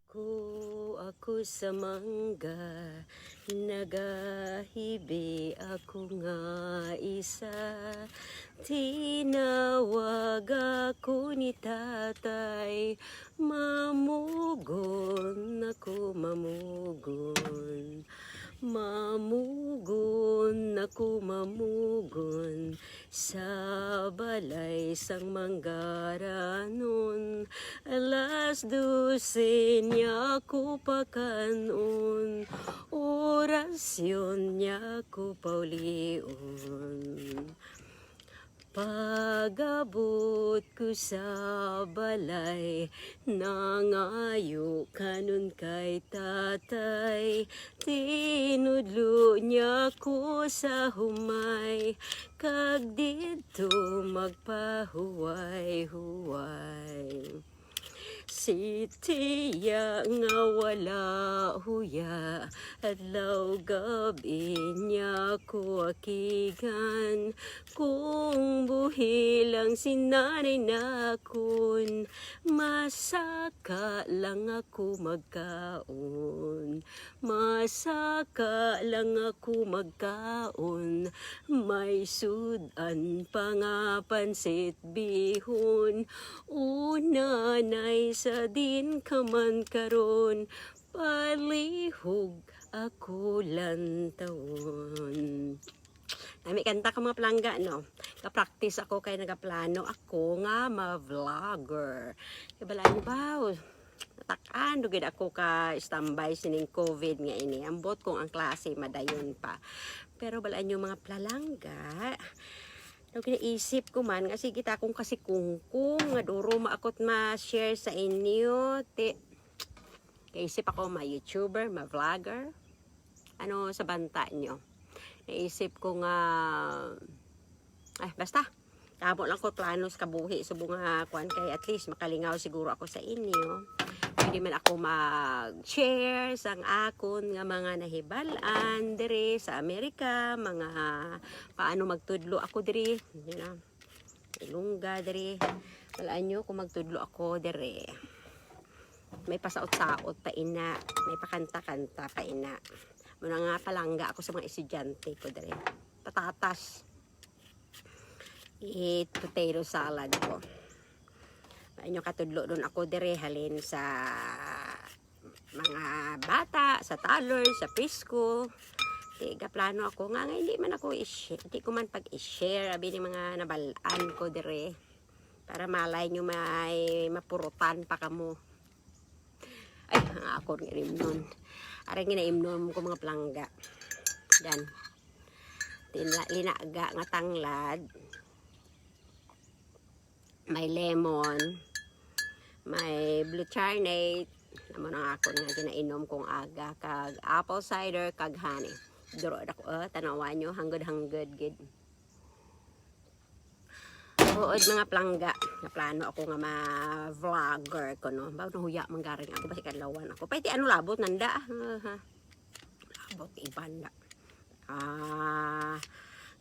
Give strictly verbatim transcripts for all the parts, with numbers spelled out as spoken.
Ko ako sa mangga, nagahibi ako nga isa. Tinawag ako ni tatay, mamugon ako, mamugon. Mamugon ako, mamugon sa balay sang manggaranon. Alas dose niya ako pakan-on, orasyon niya ako paulion. Pag-abot ko sa balay, nangayo kanon kay tatay. Tinudlo niya ko sa humay, kag didto magpahuway-huway. Si tiya nga wala huya, adlaw gab-i niya ko akigan. Kung buhi lang si nanay nakon, masaka lang ako magkaon. Masaka lang ako magkaon. May sud-an pa nga pansit bihon. O nanay, sa din ka man karon, palihog ako lantawon. Nami kanta ka, mga palangga, no? Ka-practice ako kay nagaplano ako nga ma-vlogger. Kay bala, ano ba? Natak-an, dugid ako ka standby sining covid nga ini. Ambot kung ang klase madayon pa. Pero bala nyo, mga palangga, daw ginaisip ko man nga sige ta akong kasikungkong nga duro maakot ma-share sa inyo. Ti, kaisip ako ma-YouTuber, ma-vlogger. Ano sa banta nyo? Naisip ko nga, ah, basta, kamo lang ko plano sa kabuhi, subong nga, kuwan, kay at least makalingaw siguro ako sa inyo. Pwede man ako mag-share sang akon nga mga nahibal-an diri sa Amerika, mga paano magtudlo ako diri, you know, Ilongga diri. Wala nyo kung magtudlo ako diri. May pasaot-saot pa ina, may pakanta-kanta pa ina. Muna nga palangga ako sa mga estudyante ko diri. Patatas. Eat potato salad ko. Inyo katudlo doon ako dire halin sa mga bata, sa toddler, sa preschool. Di gaplano ako nga, nga hindi man ako i-share, hindi ko man pag-i-share abi ni mga nabalaan ko dire para malay nyo may mapurutan pa kamo. Ay, ang ako nga inimnon. Aring ginaimnon ko mga palangga. Dan. Tinla, linaga nga tanglad. May lemon. May blue charnate. Amo na nga akon nga ginainom kong aga. Kag apple cider, kag honey. Duro na ko, oh, tanawan nyo. Hanggod-hanggod, gid. Buod mga palangga, naplano ako nga ma-vlogger ko, no? Baw nahuya man garing ako, basi kadlawan ako. Pwede ano labot nanda, ah. Ah, ha. Labot iban na. Ah,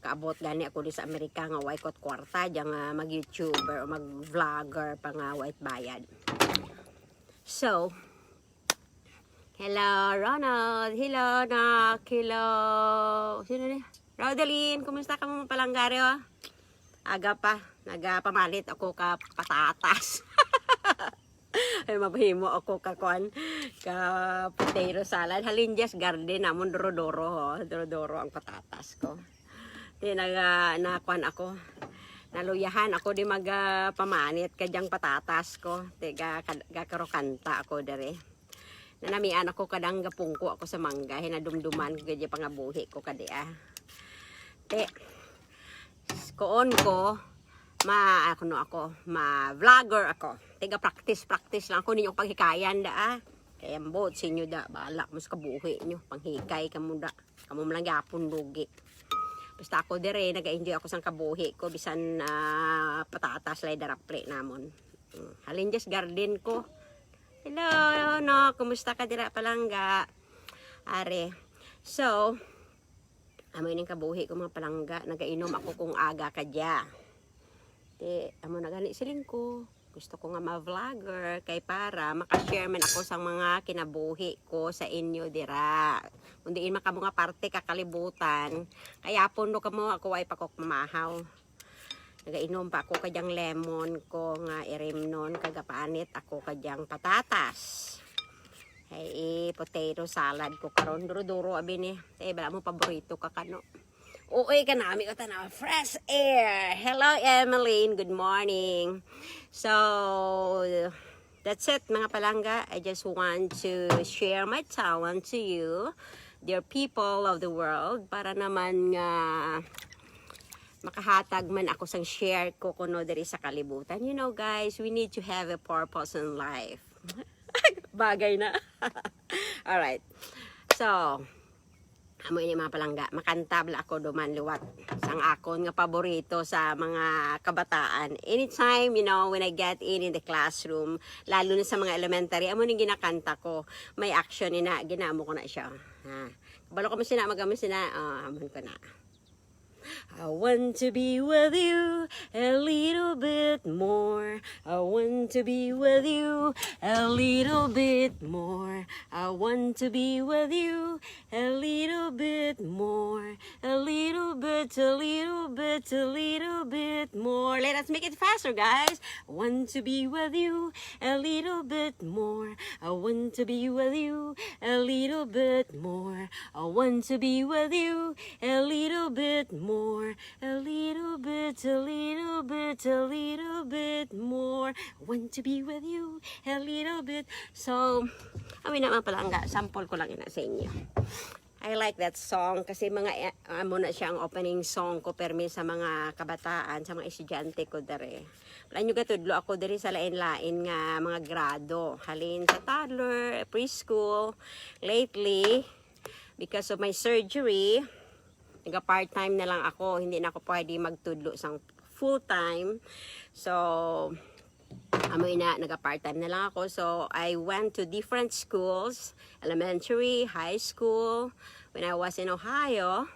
kaabot gani ako di sa Amerika nga way kot kwarta, diya nga mag-YouTuber o mag-vlogger pa nga way bayad. So, hello, Ronald. Hello, Nak. Hello. Sino ni? Rodeline, kumusta ka mo, palangga ri, oh? Aga pa, nagapamalit ako ka patatas. Ay, maghimo ako ka kuan, ka potato salad. Halin dyan sa garden namon, duro-duro, ho. Duro-duro ang patatas ko. Di naga, nakuan ako. Naluyahan ako di maga pamanit ka dyang patatas ko. Tiga, kad-, gakarokanta ako dere. Nanamian ako kadang gapungko ako sa mangga, hinadumduman ko gid pangabuhi ko kadi, ah. Te, kuon ko, ma, ano ako, ma-vlogger ako. Tiga practice, practice lang ako ninyo paghikayan da, ah. Kaya ambot sa inyo da, bahala mo sa kabuhi nyo, panghikay ka mo da. Kamo man lang gyapon lugi. Basta ako dire, nag-enjoy ako sang kabuhi ko, bisan, ah, patatas lay darapli namon. Mm, halin dyan sa garden ko. Hello, no, kumusta ka dira, palangga? Are. So, amo ining kabuhi ko, mga palangga. Nagainom ako kung aga ka dya. Ti, amo na gani siling ko. Gusto ko nga ma-vlogger kay para maka-share man ako sang mga kinabuhi ko sa inyo dira. Kung diin man kamo nga parte ka kalibutan, kay hapon no kamo, ako ay pakukmahaw. Nagainom pa ako kadyang lemon ko nga irimnon, kag gapaanit ako kadyang patatas. Ay, potato salad ko karon. Duro-duro abi ni. Eh, bala mo paborito ka kano. Uy, kanami ko tanaw. Fresh air. Hello, Emeline. Good morning. So, that's it, mga palangga. I just want to share my talent to you, dear people of the world, para naman nga makahatag man ako sang share ko kuno diri sa kalibutan. You know, guys, we need to have a purpose in life. Bagay na. Alright. So, amo ini, mga palangga, makanta bala ako duman liwat sang akon nga paborito sa mga kabataan. Anytime, you know, when I get in in the classroom, lalo na sa mga elementary, amo ning ginakanta ko. May action ina, ginamo ko na siya. Ha. Kabalo ka mo sina, magamo sina, oh, amon ko na. I want to be with you a little bit more. I want to be with you a little bit more. I want to be with you a little bit more. A little bit, a little bit, a little bit more. Let us make it faster, guys. I want to be with you a little bit more. I want to be with you a little bit more. I want to be with you a little bit more. A little bit, a little bit, a little bit more. I want to be with you a little bit. So, amin na, mga palangga, sample ko lang ina sa inyo. I like that song kasi mga, eh, amo na siya ang opening song ko permi sa mga kabataan, sa mga estudyante ko dere. Wala nyo gatudlo ako diri sa lain-lain nga mga grado. Halin sa toddler, preschool. Lately, because of my surgery, naga part-time na lang ako. Hindi na ako pwede magtudlo sang full-time. So, amo ina, naga part-time na lang ako. So, I went to different schools, elementary, high school. When I was in Ohio,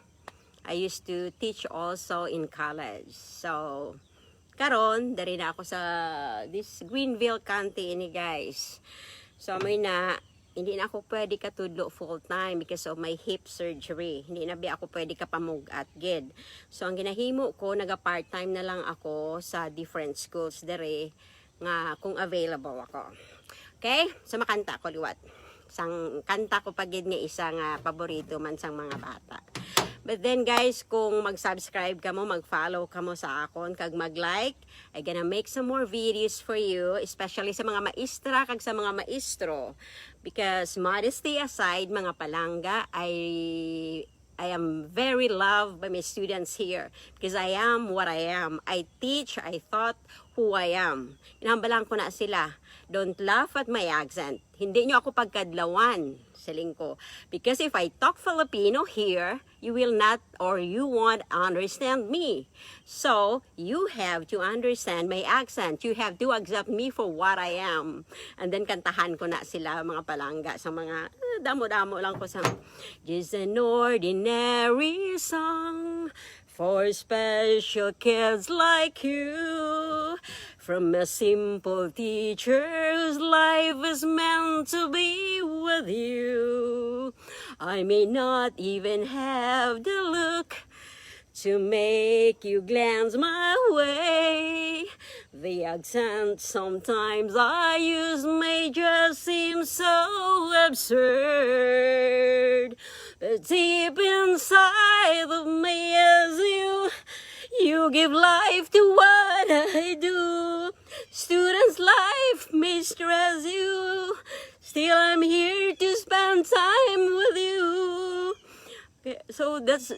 I used to teach also in college. So, karon, dari na ako sa this Greenville County ini, guys. So, amo ina, hindi na ako pwede katudlo full time because of my hip surgery. Hindi na bi ako pwede kapamug-at gid. So, ang ginahimo ko, naga part time na lang ako sa different schools dere nga kung available ako. Okay? So, makanta ko liwat. Sang kanta ko pa gid nga isa nga paborito man sang mga bata. But then, guys, kung mag-subscribe kamo, mag-follow kamo sa akon, kag mag-like, I gonna make some more videos for you, especially sa mga maestra kag sa mga maestro. Because modesty aside, mga palangga, I I am very loved by my students here because I am what I am. I teach, I taught who I am. Ginahambal ko na sila, don't laugh at my accent. Hindi nyo ako pagkadlawan, siling ko. Because if I talk Filipino here, you will not or you won't understand me. So, you have to understand my accent. You have to accept me for what I am. And then, kantahan ko na sila, mga palangga, sa mga, eh, damo-damo lang ko sa, "Just an ordinary song for special kids like you. From a simple teacher's life is meant to be with you. I may not even have the look to make you glance my way. The accent sometimes I use may just seem so absurd. But deep inside of me is you. You give life to what I do. Students' life may stress you. Still, I'm here to spend time with you." Okay, so that's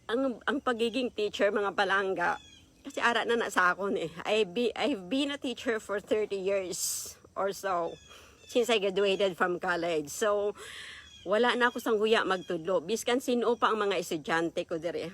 ang, ang pagiging teacher, mga palangga. Kasi ara na na sa akon eh. I be, I've been a teacher for thirty years or so since I graduated from college. So, wala na ako sang huya magtudlo. Biskan sino pa ang mga estudyante ko diri.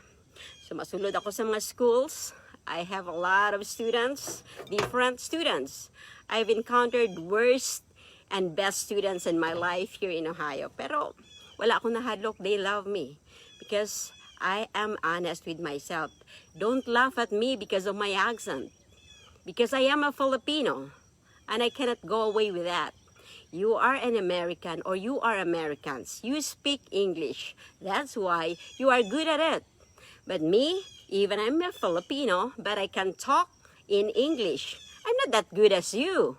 So, masulod ako sa mga schools. I have a lot of students, different students. I've encountered worst and best students in my life here in Ohio. Pero wala akong nahadlok. They love me because I am honest with myself. Don't laugh at me because of my accent. Because I am a Filipino, and I cannot go away with that. You are an American, or you are Americans. You speak English. That's why you are good at it. But me, even I'm a Filipino, but I can talk in English. I'm not that good as you.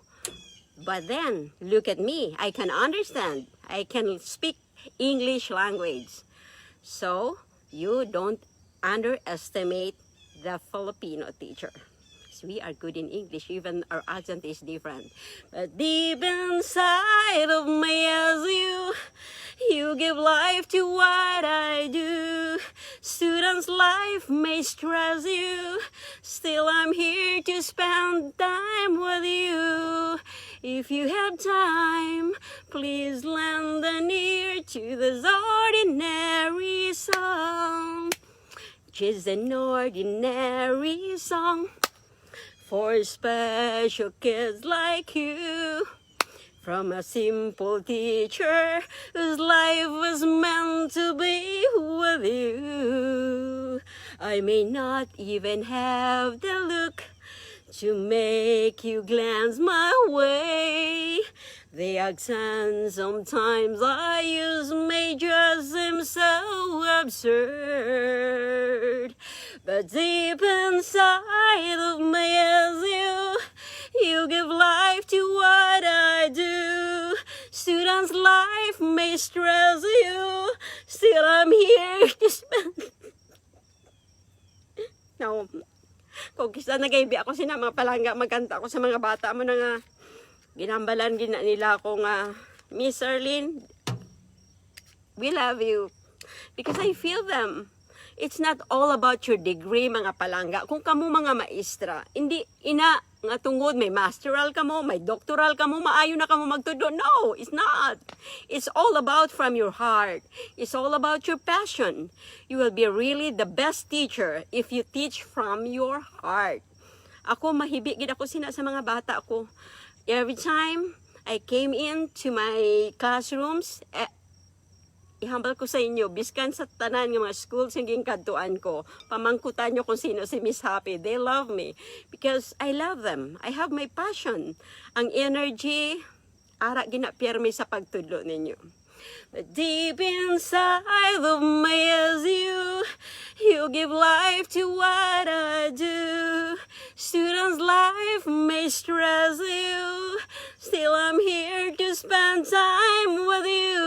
But then, look at me. I can understand. I can speak English language. So, you don't underestimate the Filipino teacher. 'Cause we are good in English, even our accent is different. But deep inside of me is you. You give life to what I do. Students' life may stress you. Still, I'm here to spend time with you. If you have time, please lend an ear to this ordinary song. Just an ordinary song for special kids like you. From a simple teacher whose life was meant to be with you. I may not even have the look to make you glance my way. The accent sometimes I use may just seem so absurd. But deep inside of me is you. You give life to what I do. Students' life may stress you. Still, I'm here to spend. No. Kung kisa nagaybi ako sina mga palangga, magkanta ako sa mga bata mo na nga ginambalan gina nila ako nga, "Miss Arlene, we love you." Because I feel them. It's not all about your degree, mga palangga. Kung kamo mga maestra, hindi ina nga tungod may masteral kamo, may doctoral kamo, maayo na kamo magtudlo. No, it's not. It's all about from your heart. It's all about your passion. You will be really the best teacher if you teach from your heart. Ako, mahibi gid ako sina sa mga bata ko. Every time I came in to my classrooms, eh, ihambal ko sa inyo, biskan sa tanan nga mga schools nga ginkadtuan ko, pamangkutan nyo kung sino si Miss Happy. They love me because I love them. I have my passion. Ang energy, ara gina pirmi sa pagtudlo ninyo. But deep inside of me is you. You give life to what I do. Students' life may stress you. Still, I'm here to spend time with you.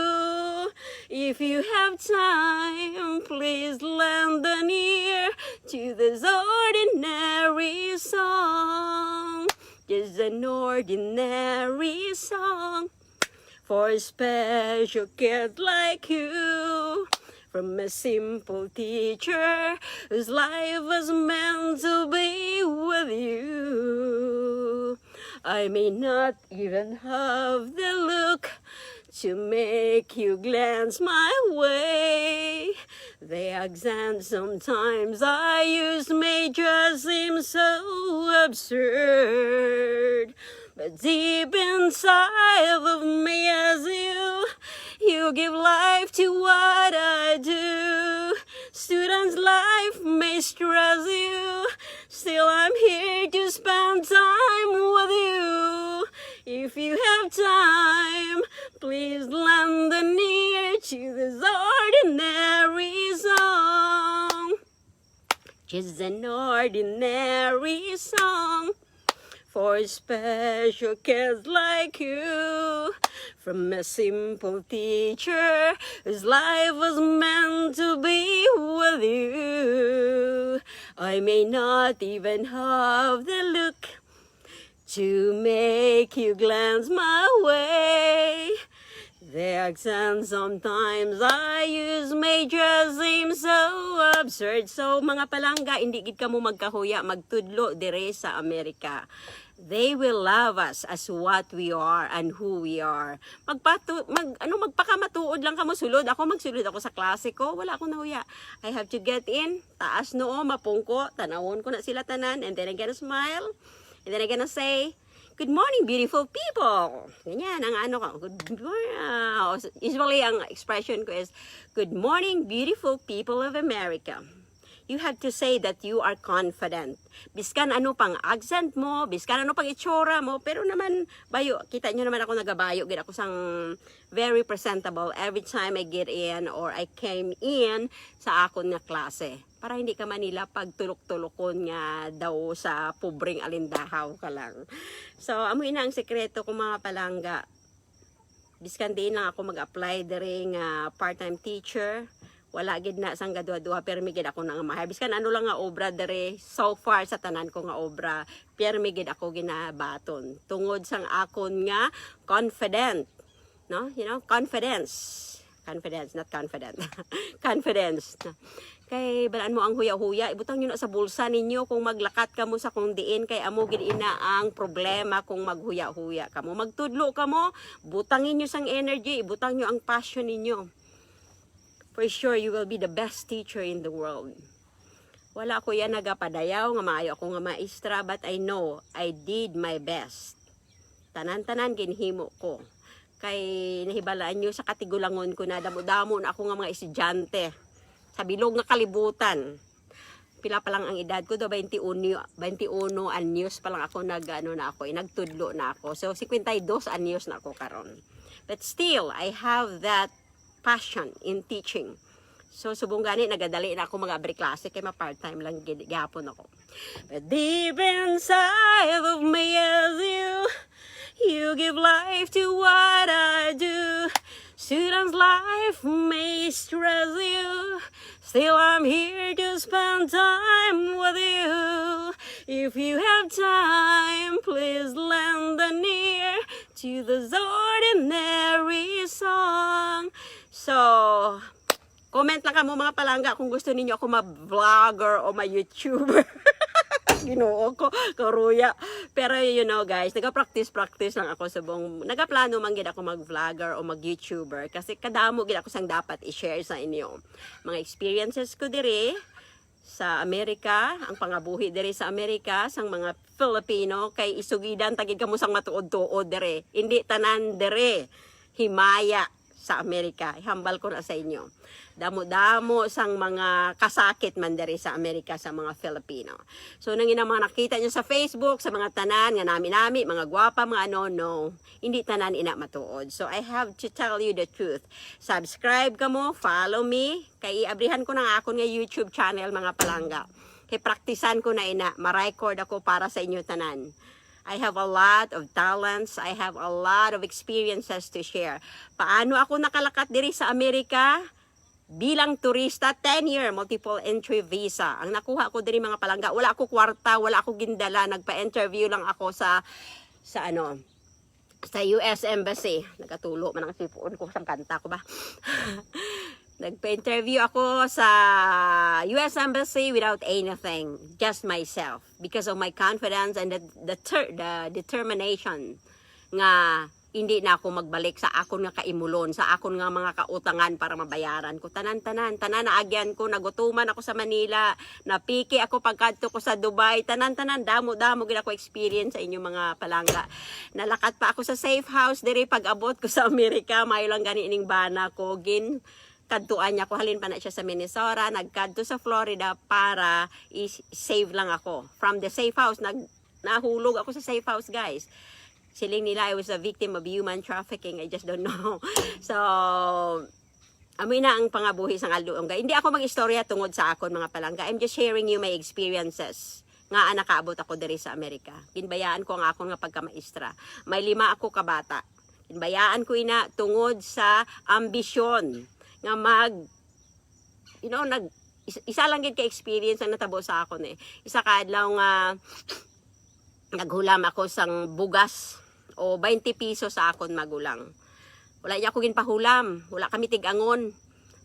If you have time, please lend an ear to this ordinary song. Just an ordinary song for a special kid like you. From a simple teacher whose life was meant to be with you. I may not even have the look to make you glance my way. The accent sometimes I use may just seem so absurd. But deep inside of me is you. You give life to what I do. Students' life may stress you. Still, I'm here to spend time with you. If you have time, please lend an ear to this ordinary song. Just an ordinary song for special kids like you. From a simple teacher whose life was meant to be with you. I may not even have the look to make you glance my way. The accent sometimes I use may just seem so absurd. So, mga palangga, hindi gid kamo magkahuya magtudlo dire sa Amerika. They will love us as what we are and who we are. Magpatu mag ano magpakamatuod lang kamo sulod. Ako magsulod ako sa klase ko, wala akong nahuya. I have to get in. Taas noo, mapungko, tanawon ko na sila tanan, and then I'm gonna smile, and then I'm gonna say, "Good morning, beautiful people." Ganyan ang ano ko. Good morning. Usually, ang expression ko is, "Good morning, beautiful people of America." You have to say that you are confident. Biskan ano pang accent mo, biskan ano pang itsura mo, pero naman, bayo, kita nyo naman ako, nagabayo gid ako sang very presentable every time I get in or I came in sa akon nga klase. Para hindi ka man nila pagtulok-tulokon nga daw sa pobreng alindahaw ka lang. So, amo ina ang sekreto ko, mga palangga. Biskan diin lang ako mag-apply diri nga part-time teacher, wala gid na sang gaduha-duha, pirmi gid ako nangamahay. Biskan ano lang nga obra diri, so far sa tanan ko nga obra, pirmi gid ako ginabaton tungod sang akon nga confident, no? You know, confidence. Confidence, not confident. Confidence. Kay balaan mo ang huya-huya, ibutang nyo na sa bulsa ninyo kung maglakat kamo sa kung diin, kay amo gid ina ang problema kung maghuya-huya kamo. Magtudlo kamo, butang ninyo sang energy, ibutang nyo ang passion ninyo. For sure, you will be the best teacher in the world. Wala ko yan nagapadayaw nga maayo ako nga maestra, but I know I did my best. Tanan-tanan ginhimo ko. Kay nahibalaan nyo, sa katigulangon ko na, damo-damo na ako nga mga estudyante sa bilog nga kalibutan. Pila pa lang ang edad ko, do twenty-one, twenty-one anyos pa lang ako nag, ano na ako, eh, nagtudlo na ako. So, fifty-two anyos na ako karon. But still, I have that passion in teaching. So, subong gani, nagadali na ako mag-abri klase kay ma-part-time lang gid gyapon ako. But deep inside of me is you. You give life to what I do. Students' life may stress you. Still, I'm here to spend time with you. If you have time, please lend an ear to this ordinary song. So, comment lang kamo, mga palangga, kung gusto ninyo ako ma-vlogger o ma-YouTuber. Ginoo ko, karuya. Pero, you know, guys, naga-practice, practice lang ako subong, nagaplano man gid ako mag-vlogger o mag-YouTuber kasi kadamo gid ako sang dapat i-share sa inyo. Mga experiences ko diri sa Amerika, ang pangabuhi diri sa Amerika sang mga Filipino, kay isugidan ta gid kamo sang matuod-tuod diri. Hindi tanan diri himaya sa Amerika. Ihambal ko na sa inyo. Damo-damo sang mga kasakit man diri sa Amerika sa mga Filipino. So, nang ina mga nakita nyo sa Facebook, sa mga tanan, nga nami-nami, mga gwapa, mga ano, no. Hindi tanan ina matuod. So, I have to tell you the truth. Subscribe kamo, follow me. Kay iabrihan ko na nga akon nga YouTube channel, mga palangga. Kay praktisan ko na ina, ma-record ako para sa inyo tanan. I have a lot of talents. I have a lot of experiences to share. Paano ako nakalakat diri sa Amerika? Bilang turista, ten-year multiple entry visa. Ang nakuha ko diri, mga palangga, wala ako kwarta, wala ako gindala. Nagpa-interview lang ako sa, sa ano, sa U S Embassy. Nagatulo man ang sipuon ko sang kanta ko ba. Nagpa-interview ako sa U S Embassy without anything, just myself, because of my confidence and the, the, ter- the determination nga hindi na ako magbalik sa akon nga kaimulon, sa akon nga mga kautangan para mabayaran ko. Tanan, tanan, tanan naagyan ko. Nagutuman ako sa Manila, napiki ako pagkadto ko sa Dubai. Tanan, tanan, damo, damo gid ako experience sa inyo, mga palangga. Nalakat pa ako sa safe house diri pag-abot ko sa Amerika. Mayo lang gani ining bana ko, gin kadtuan niya ko, halin pa na siya sa Minnesota, nagkadto sa Florida para i-save lang ako. From the safe house, nag nahulog ako sa safe house, guys. Siling nila I was a victim of human trafficking. I just don't know. So, amoy na ang pangabuhi sang aldo. Hindi ako mag-istorya tungod sa akon, mga palangga. I'm just sharing you my experiences nga nakaabot ako diri sa Amerika. Ginbayaan ko ang akon nga pagkamaestra. May lima ako ka bata. Ginbayaan ko ina tungod sa ambisyon nga mag, you know, nag is- isa lang gid ka experience ang natabo sa akon eh. Isa ka adlaw nga naghulam ako sang bugas o twenty pesos sa akon magulang. Wala niya ako ginpahulam. Wala kami tig-angon.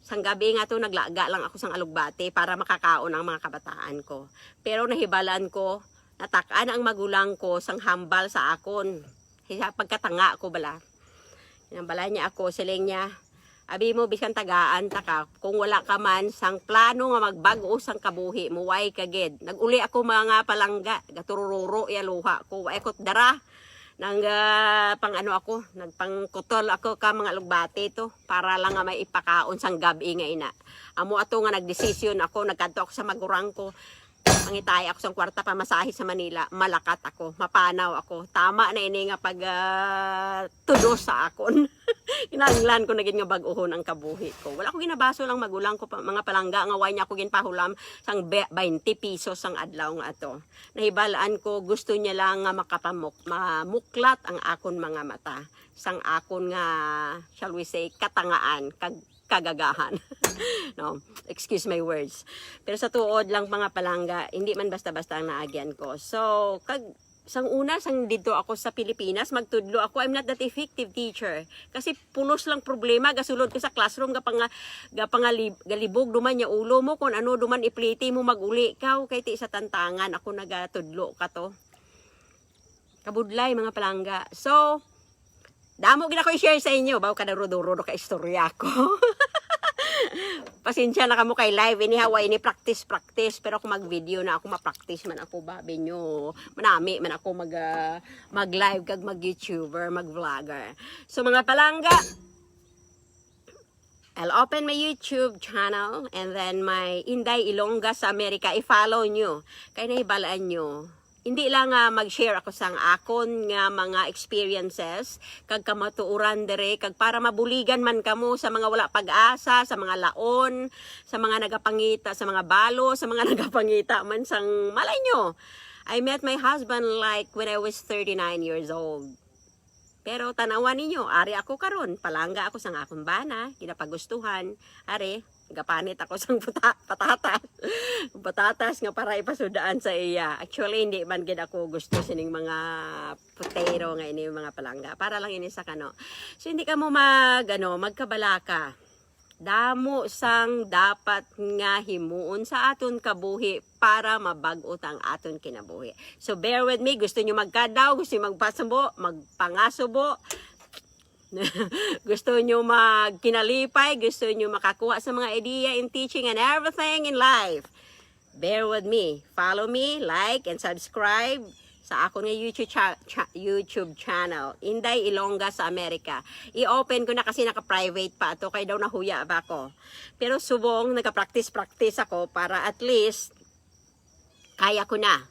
Sang gabi nga to, naglaga lang ako sang alugbati para makakaon ang mga kabataan ko. Pero nahibalaan ko, natak-an ang magulang ko sang hambal sa akon. Sa pagkatanga ko bala. Hinambalan niya ako, siling niya, "Abi mo, bisan tagaan ta ka, kung wala ka man sang plano nga magbag-o sang kabuhi mo, way ka gid." Nag-uli ako, mga palangga, gaturururo ya luha ko, way ko dara. Nang ah, pang ano ako, nagpangkutol ako ka mga lugbati to para lang nga may ipakaon sang gabi nga ina. Amo ato nga nagdesisyon ako, nagkadto ako sa magurang ko. Mangitay ako sang kwarta pamasahe sa Manila, malakat ako, mapanaw ako. Tama na ini nga pag ah, tudos sa akon. Kinahanglan ko na gid nga bag-ohon ang kabuhi ko. Wala ko ginabaso lang magulang ko pa, mga palangga nga way niya ako ginpahulam sang be- twenty pesos sang adlaw nga ato. Nahibalaan ko gusto niya lang nga makapamuk mamuklat ang akon mga mata sang akon nga, shall we say, katangaan kag kagagahan. No, excuse my words. Pero sa tuod lang, mga palangga, hindi man basta-basta ang naagyan ko. So, kag sang una, sang didto ako sa Pilipinas, magtudlo ako, I'm not that effective teacher. Kasi pulos lang problema, gasulod ka sa classroom, gapanga, gapangalib, galibog duman niya ulo mo, kung ano duman ipliti mo, maguli ka, kay ti sa tantangan ako nagatudlo ka to. Kabudlay, mga palangga. So, damo gid ako i-share sa inyo. Baw ka naruduro ka istorya ko. Pasensya na kamo kay live. Inihawa ini practice, practice. Pero kung mag-video na ako, ma-practice man ako, babi nyo. Manami man ako mag, ah, mag-live kag mag-YouTuber, mag-vlogger. So, mga palangga, I'll open my YouTube channel and then my Inday Ilongga sa Amerika. I-follow nyo. Kay nahibalaan nyo. Hindi lang nga mag-share ako sang akon nga mga experiences, kag kamatuoran dire, kag para mabuligan man kamo sa mga wala pag-asa, sa mga laon, sa mga nagapangita, sa mga balo, sa mga nagapangita man sang malay nyo. I met my husband like when I was thirty-nine years old. Pero tanawan ninyo, ari ako karon, palangga ako sang akon bana, ginapagustuhan. Ari, gapanit ako sang puta, patatas. Patatas nga para ipasudaan sa iya. Actually, hindi man gid ako gusto sining mga putero nga ini, mga palangga. Para lang ini sa kano. So, hindi kamo mag, ano, magkabalaka. Damo sang dapat nga himuon sa aton kabuhi para mabag-o ta ang aton kinabuhi. So bear with me, gusto nyo magkadaw, gusto nyo magpasubo, magpangasubo, gusto nyo magkinalipay, gusto nyo makakuha sa mga idea in teaching and everything in life. Bear with me. Follow me, like, and subscribe sa akon nga YouTube cha- cha- YouTube channel, Inday Ilongga sa Amerika. I-open ko na kasi naka-private pa ato, kay daw nahuya ba ko. Pero subong nagapractice-practice ako para at least kaya ko na.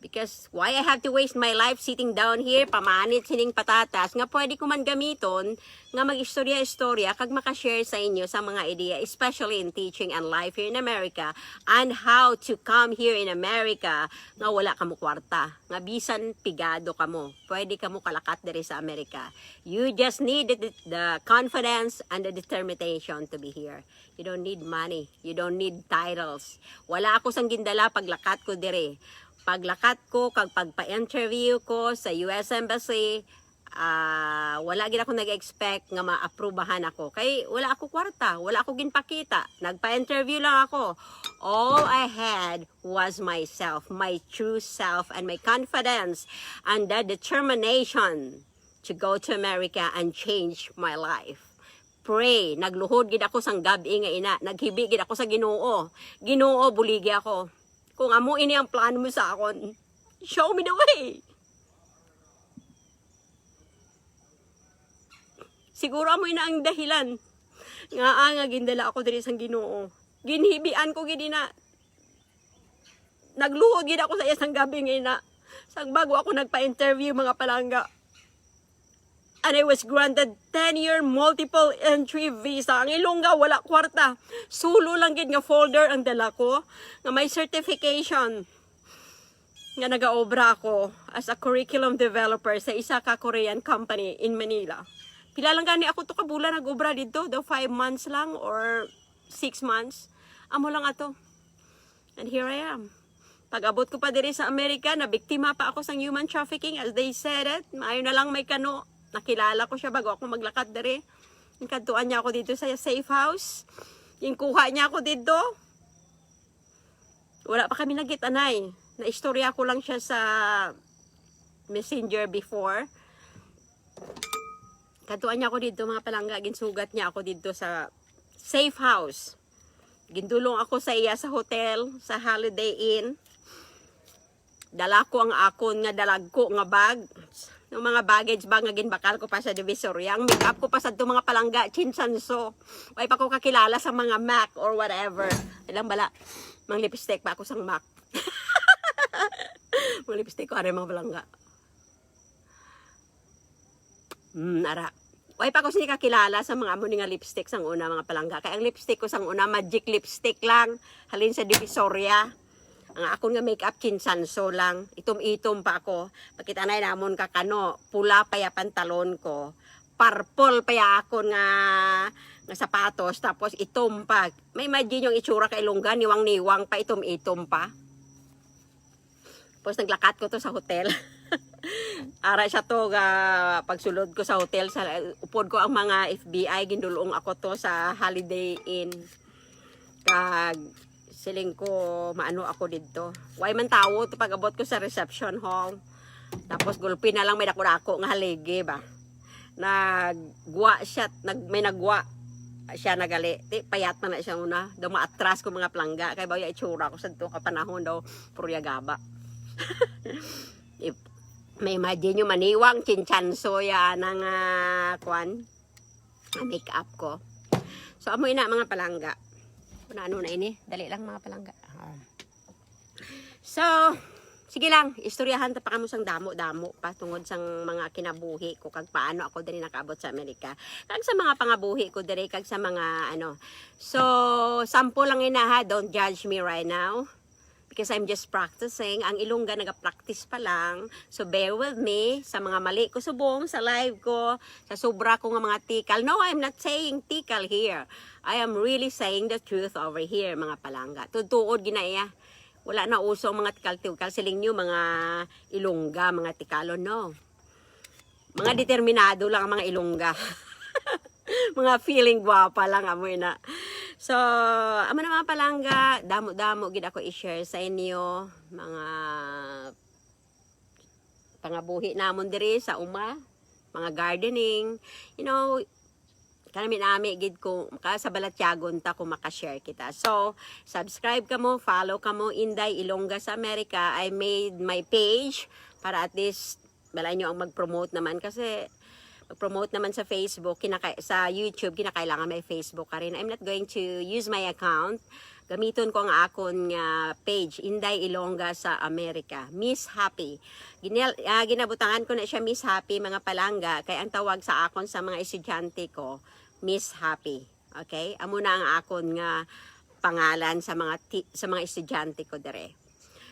Because why I have to waste my life sitting down here, pamanit sining patatas, nga pwede ko man gamiton nga mag-istorya-istorya kag makashare sa inyo sa mga idea, especially in teaching and life here in America, and how to come here in America nga wala kamo kwarta, nga bisan pigado kamo, pwede kamo kalakat diri sa Amerika. You just need the, the confidence and the determination to be here. You don't need money. You don't need titles. Wala ako sang gindala paglakat ko diri. Paglakat ko kag pagpa-interview ko sa U S Embassy, ah, wala gid ako nag-expect nga maaprubahan ako. Kay wala ako kwarta, wala ako ginpakita. Nagpa-interview lang ako. All I had was myself, my true self, and my confidence, and the determination to go to America and change my life. Pray, nagluhod gid ako sang gab-i nga ina, naghibi gid ako sa Ginoo. Ginoo, buligi ako. Kung amo ini ang plano mo sa akon, show me the way. Siguro amo ina ang dahilan nga, ah, nga gindala ako diri sang Ginoo. Ginhibian ko gid ina. Nagluhod gid ako sa iya sang gab-i nga ina. Sang bago ako nagpa-interview, mga palangga. And I was granted ten-year multiple entry visa. Ang Ilongga, wala kwarta. Sulo lang gid nga folder ang dala ko, nga may certification nga nagaobra ako as a curriculum developer sa isa ka Korean company in Manila. Pila lang gani ako to ka bulan nag-obra didto? Daw five months lang or six months. Amo lang ato. And here I am. Pag-abot ko pa diri sa Amerika, nabiktima pa ako sang human trafficking, as they said it. Maayo na lang may kano. Nakilala ko siya bago ako maglakat diri. Kadtuan niya ako dito sa safe house. Ginkuha niya ako dito. Wala pa kami nagkita, nay. Naistorya ko lang siya sa messenger before. Kadtuan niya ako dito, mga palangga. Ginsugat niya ako dito sa safe house. Gindulong ako sa iya sa hotel, sa Holiday Inn. Dala ko ang akon nga dalagko nga bag. Yung mga baggage ba nga ginbakal ko pa sa Divisoria. Ang makeup ko pa sa itong mga palangga, chinsanso. Way pa ko kakilala sa mga MAC or whatever. Ilang bala, mang lipstick pa ako sang MAC. Mang lipstick ko, are mga palangga. Hmm, ara. Way pa ko sini kakilala sa mga amo ni nga lipstick sang una, mga palangga. Kay ang lipstick ko sang una, magic lipstick lang. Halin sa Divisoria. Ang akon nga makeup, chinsanso lang. Itom-itom pa ako. Pakita na namon ka kano, pula pa ya pantalon ko. Purple pa ya akon nga, nga sapatos. Tapos itom pa. May imagine yung itsura ka Ilongga, niwang-niwang pa, itom-itom pa. Tapos naglakat ko to sa hotel. Ara siya to ga pagsulod ko sa hotel, sa upod ko ang mga F B I, gindulong ako to sa Holiday Inn. Kag siling ko, maano ako didto. Way man tawo to pag-abot ko sa reception hall. Tapos gulpi na lang may dako-dako nga haligi ba. Naggwa siya, nag, may naggwa siya nagali. Ti, payat man na siya una. Daw maatras ko mga palangga. Kay bawya itsura ko sa to ka panahon daw. Purya gaba. If, may imagine nyo maniwang, chinsanso ya nang ah, kwan, ah, makeup ko. So, amo ina mga palangga. Kung ano na ini, dali lang mga palangga. Ah. So, sige lang, istoryahan ta pa kamo sang damo-damo pa tungod sang mga kinabuhi ko kag paano ako diri nakaabot sa Amerika. Kag sa mga pangabuhi ko diri kag sa mga ano. So, sample lang ina ha, don't judge me right now. Because I'm just practicing. Ang Ilongga naga-practice pa lang. So bear with me sa mga mali ko subong sa live ko, sa sobra ko nga mga tikal. No, I'm not saying tikal here. I am really saying the truth over here, mga palangga. Tuod-tuod ginaiya. Wala na uso ang mga tikal-tikal. Siling nyo, mga Ilongga, mga tikalon, no. Mga determinado lang ang mga Ilongga. Mga feeling gwapa lang, amoy na. So, amo na mga palangga, damo-damo gid ako i-share sa inyo, mga pangabuhi namon diri sa uma, mga gardening, you know, kanami-nami gid ko, ka sa balatyagon ta kung maka-share kita. So, subscribe kamo, follow kamo, Inday Ilongga sa America. I made my page para at least bala nyo ang mag-promote naman kasi mag-promote naman sa Facebook, kinaka sa YouTube, kinakailangan may Facebook ka rin. I'm not going to use my account. Gamiton ko ang akon nga page, Inday Ilongga sa America, Miss Happy. Ginal, ah, ginabutangan ko na siya Miss Happy, mga palangga, kay ang tawag sa akon sa mga estudyante ko, Miss Happy. Okay? Amo na ang akon nga pangalan sa mga ti- sa mga estudyante ko dire.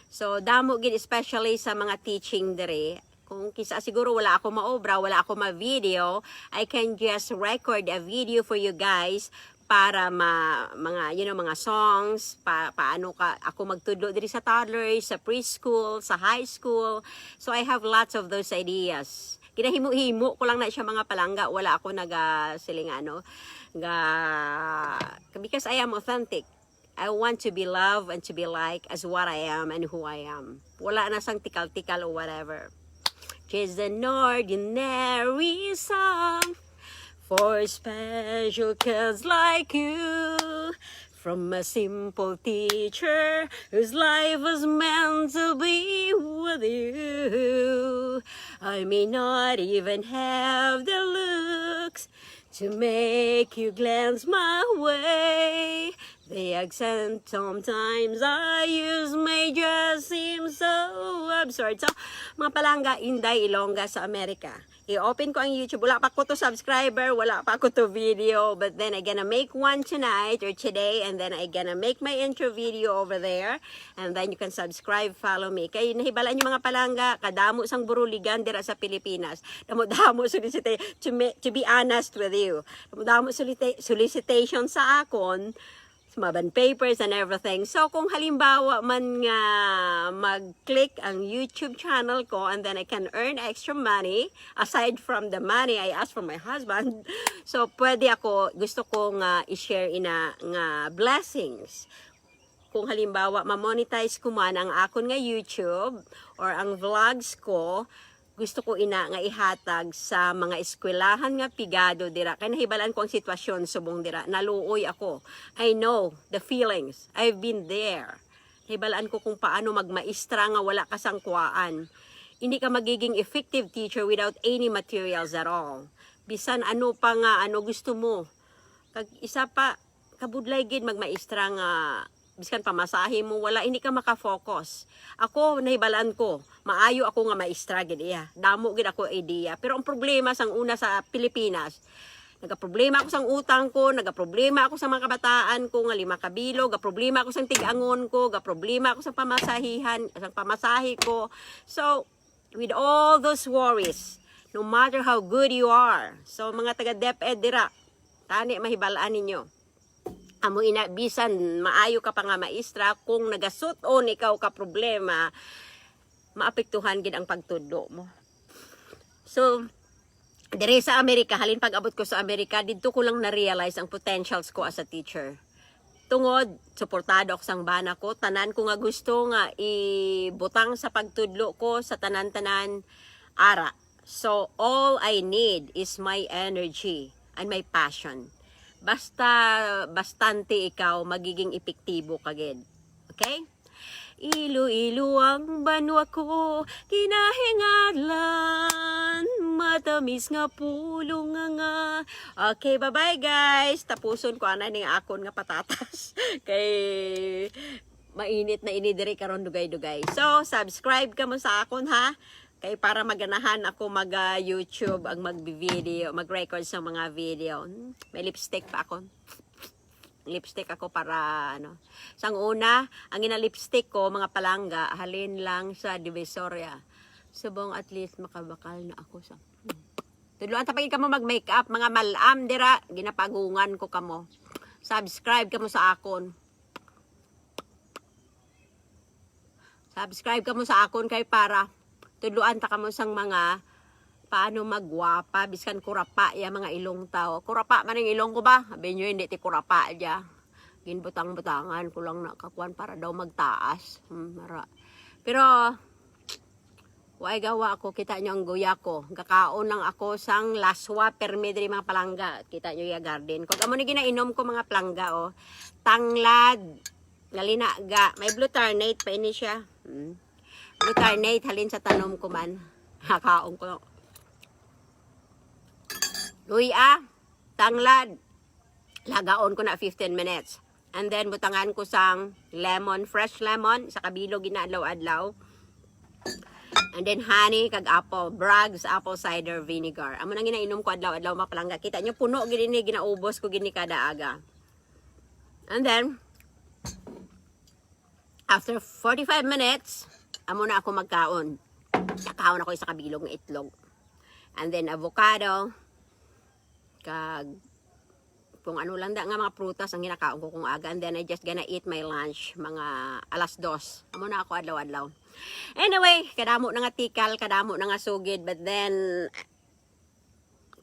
So, damo gid, especially sa mga teaching dire. Kung kisa siguro wala ako maobra, wala ako ma-video, I can just record a video for you guys para ma mga, you know, mga songs, pa paano ka ako magtudlo diri sa toddlers, sa preschool, sa high school. So I have lots of those ideas. Ginahimo-himo ko lang na siya, mga palangga, wala ako naga siling ano, ga because I am authentic. I want to be loved and to be liked as what I am and who I am. Wala na sang tikal-tikal or whatever. She's an ordinary song for special kids like you. From a simple teacher whose life was meant to be with you. I may not even have the looks to make you glance my way. The accent sometimes I use may just seem so absurd. So, mga palangga, Inday Ilongga sa Amerika. I-open ko ang YouTube. Wala pa ko to subscriber, wala pa ko to video. But then I gonna make one tonight or today, and then I gonna make my intro video over there. And then you can subscribe, follow me. Kay nahibala niyo, mga palangga, kadamo sang buruligan dira sa Pilipinas. Damo-damo solicita to, me, to be honest with you. Damo-damo solicita solicitation sa akon, sa mga bond papers and everything. So, kung halimbawa man nga mag-click ang YouTube channel ko and then I can earn extra money aside from the money I ask from my husband, so pwede ako, gusto ko nga i-share ina nga blessings. Kung halimbawa ma-monetize ko man ang akon nga YouTube or ang vlogs ko, gusto ko ina nga ihatag sa mga eskwelahan nga pigado dira. Kay nahibalaan ko ang sitwasyon subong dira. Naluoy ako. I know the feelings. I've been there. Nahibalaan ko kung paano magmaestra nga wala ka sang kuwaan. hindi ka magiging effective teacher without any materials at all. Bisan ano pa nga, ano gusto mo. Kag isa pa, kabudlay gid magmaestra nga biskan pamasahe mo, wala, hindi ka makafocus. Ako, nahibalaan ko, maayo ako nga maestra gid iya. Damo gid ako idea. Pero ang problema sang una sa Pilipinas, nagaproblema ako sang utang ko, nagaproblema ako sa mga kabataan ko nga lima ka bilog, gaproblema ako sang tig-angon ko, gaproblema ako sa pamasahihan, sang pamasahe ko. So, with all those worries, no matter how good you are, so mga taga DepEd dira, tani mahibalaan ninyo. Amo ina, bisan maayo ka pa nga maestra, kung nagasut-on ikaw ka problema, maapektuhan gid ang pagtudlo mo. So, diri sa Amerika, halin pag-abot ko sa Amerika, didto ko lang na-realize ang potentials ko as a teacher. Tungod, suportado ako sang bana ko, tanan ko nga gusto nga ibutang sa pagtudlo ko sa tanan-tanan ara. So, all I need is my energy and my passion. Basta, bastante ikaw, magiging epektibo ka gid. Okay? Iloilo ang banwa ko, kinahingalan, matamis nga pulong nga nga. Okay, bye-bye guys. Tapuson ko anay ning akon nga patatas. Kay mainit na ini diri karon, dugay-dugay. So, subscribe kamo sa akon ha. Kay para maganahan ako mag ah, YouTube, ang mag-video, mag-record sa mga video. Hmm, may lipstick pa ako. Lipstick ako para ano. Sang una, ang ina lipstick ko, mga palangga, halin lang sa Divisoria. Subong at least makabakal na ako sa. Hmm. Tudloan ta pa gid kamo mag-makeup, mga malam dira, ginapagungan ko kamo. Subscribe kamo sa akon. Subscribe kamo sa akon kay para tudloan ta kamo sang mga paano magwapa, biskan kurapa ya mga ilong tao. Kurapa man ang ilong ko ba? Abi nyo, hindi ti kurapa dya. Ginbutang-butangan ko lang na kakuan para daw magtaas. Hmm, mara. Pero, way gawa ako, kita nyo ang guya ko. Gakaon lang ako sang laswa, permi diri mga palangga. Kita nyo ya garden ko. Amo ni ginainom ko mga palangga, oh. Tanglad, nalinaga. May glutarnate pa ini siya. Hmm. Glutarnate, halin sa tanom ko man. Nakaon ko. Luya, tanglad. Lagaon ko na fifteen minutes. And then, butangan ko sang lemon, fresh lemon, sa kabilog gina adlaw-adlaw. And then, honey, kag apple, Bragg's apple cider vinegar. Amo nang ginainom ko adlaw-adlaw, mga palangga. Kita nyo, puno gini, ginaubos ko gini kada aga. And then, after forty-five minutes, amo na ako magkaon. Nakaon ako sa kabilog nga itlog. And then, avocado, kag kung ano lang da nga mga prutas ang ginakaon ko kung aga, and then I just gonna eat my lunch mga alas dos. Amo na ako adlaw-adlaw. Anyway, kadamo na nga tikal, kadamo na nga sugid, but then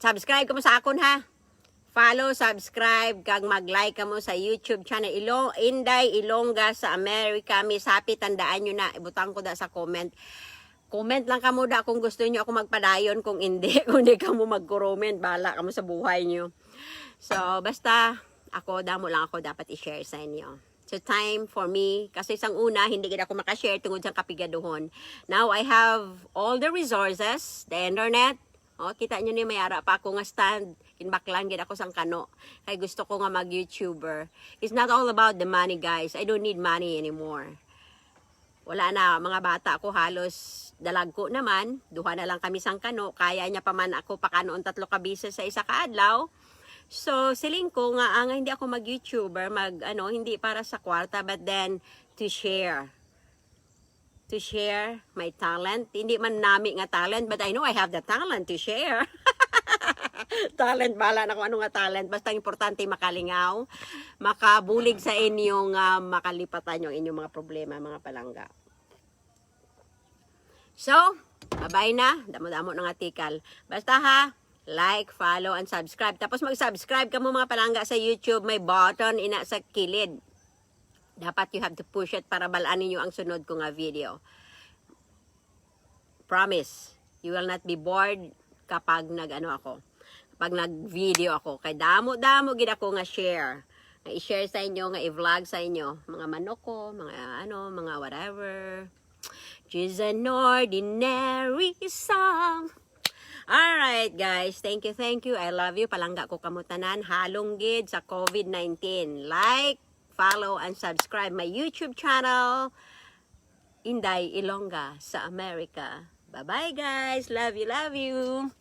subscribe kamo sa akon ha. Follow, subscribe, kag mag-like kamo sa YouTube channel Ilong Inday Ilongga sa America. Miss Happy, tandaan nyo na, ibutang ko da sa comment. Comment lang kamo da kung gusto nyo ako magpadayon, kung hindi, kung di kamo mag-comment, bala kamo sa buhay nyo. So, basta ako, damo lang ako dapat i-share sa inyo. So, time for me, kasi sang una, hindi gid ako makashare tungod sa kapigaduhon. Now, I have all the resources, the internet. Oh, kita nyo ni, may ara pa ako nga stand. Kinbaklan gid ako sang kano. Kay gusto ko nga mag-YouTuber. It's not all about the money, guys. I don't need money anymore. Wala na, mga bata ko halos dalagko naman. Duha na lang kami sang kano. Kaya niya pa man ako pakanon tatlo ka beses sa isa ka adlaw. So, siling ko nga, ah, nga hindi ako mag-YouTuber, mag, ano, hindi para sa kwarta, but then to share. To share my talent. Hindi man nami nga talent, but I know I have the talent to share. Talent, bala na kung ano nga talent. Basta importante makalingaw, makabulig sa inyo nga makalipatan yung inyong mga problema, mga palangga. So, bye-bye na. Damo-damo na nga tikal. Basta ha, like, follow, and subscribe. Tapos mag-subscribe kamo mga palangga sa YouTube. May button ina sa kilid. Dapat you have to push it para balaan ninyo ang sunod ko nga video. Promise, you will not be bored kapag nag-ano ako. Kapag nag-video ako. Kay damo-damo gid ako nga share. Nga i-share sa inyo, nga i-vlog sa inyo. Mga manok ko, mga ano, mga whatever. She's an ordinary song. All right, guys. Thank you, thank you. I love you. Palangga ko kamo tanan. Halong gid sa COVID nineteen. Like, follow, and subscribe my YouTube channel, Inday Ilongga sa America. Bye-bye, guys. Love you, love you.